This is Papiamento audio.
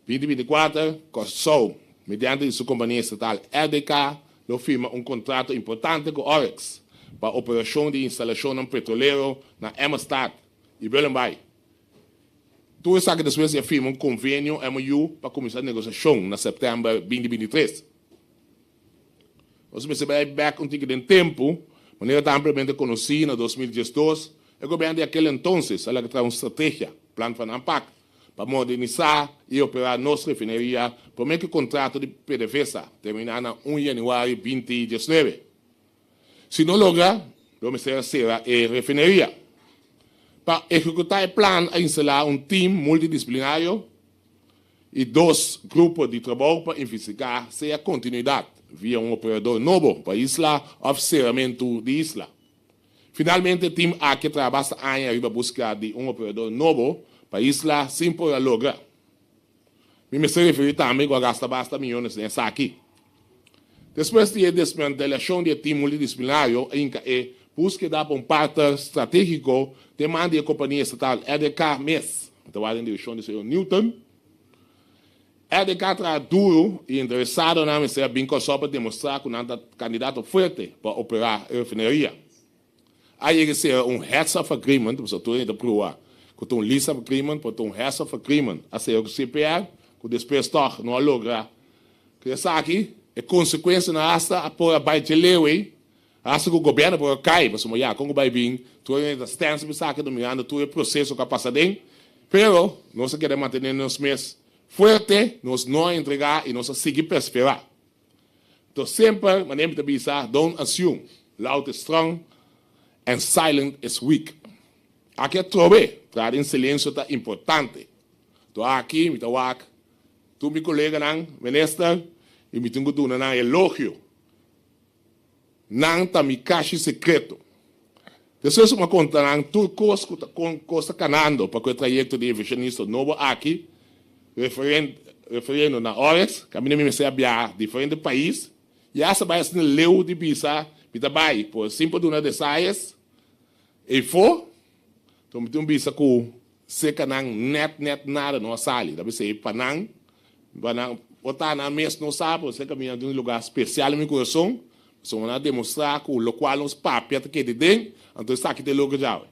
2024, Kòrsou, mediante di su kompania estatal RDK, lo firma un kontrato importante ku Oryx pa operashon di instalashonnan petrolero na Emmastad i Bullenbaai. Tur esaki despues di a firma un konvenio, MOU, pa kuminsá negosiashon na sèptèmber 2023. Nos mester bai bèk un tiki den tempu. Manera ta ampliamente konosí, na 2012 e gobièrnu di akel entonces a laga traha un strategia, Plan van Aanpak, pa modernisá i operá nos refineria promé ku e kontrato di PDVSA terminá na 1 yanüari 2019. Si no logra, lo mester a sera e refineria. Pa ehekutá e plan a instalá un tim multidisiplinario i dos grupo di trabou pa investigá sea kontinuidat via un operador nobo pa Isla òf seramentu di Isla. Finalmente e tim aki a traha basta aña riba buska di un operador nobo pa Isla sin por a logra. Mi mester referí tambe ku a gasta basta miyones den esaki. Despues di e desmantelashon di e tim multidisiplinario a hinka e búskeda pa un partner stratégiko den man di e kompania estatal RDK mes. Mi ta wak den direkshon di señor Newton. RDK a traha duru i interesadonan mester a bin Kòrsou pa demostrá ku nan ta kandidato fuerte pa operá e refineria. A yega sera un heads of agreement, pasobra tur hende ta proba ku ta un lease of agreement, pero ta un heads of agreement a sera ku CPR, ku despues tòg no a logra ku esaki. E konsekuensianan hasta a por a bai dje leu ei, hasta ku gobièrnu por a kai, pasobra ya kon ku bai bin tur hende ta stèns pa esaki, ta mirando tur e proseso ku a pasa aden. Pero nos a keda mantené nos mes fuerte, nos no a entregá i nos a sigui perseverá. Enton semper manera mi ta bisa, don't assume, loud is strong and silent is weak. Aki atrobe, traha den silensio ta importante. Enton aki mi ta wak tur mi koleganan, minister, i mi tin ku duna nan elogio. Nan ta mi kashi sekreto. Despues ku mi a konta nan tur kos ku ta kon kos ta kanando pa ku e trayekto di invershonista nobo aki, referiendo na Oryx, kaminda mi mester a biaha diferente pais i hasta bai asina leu di bisa mi ta bai por sin por duna desayes eifó, enton mi tin un bisa ku Seca nan net net nada no a sali. Ta bisey pa nan, pa nan por ta nan mes no sa, pero seca mi a tin un lugar special den mi corazon, pasobra nan a demostra cu locual nos papia ta kede den, anto esaki ta e loke djawe.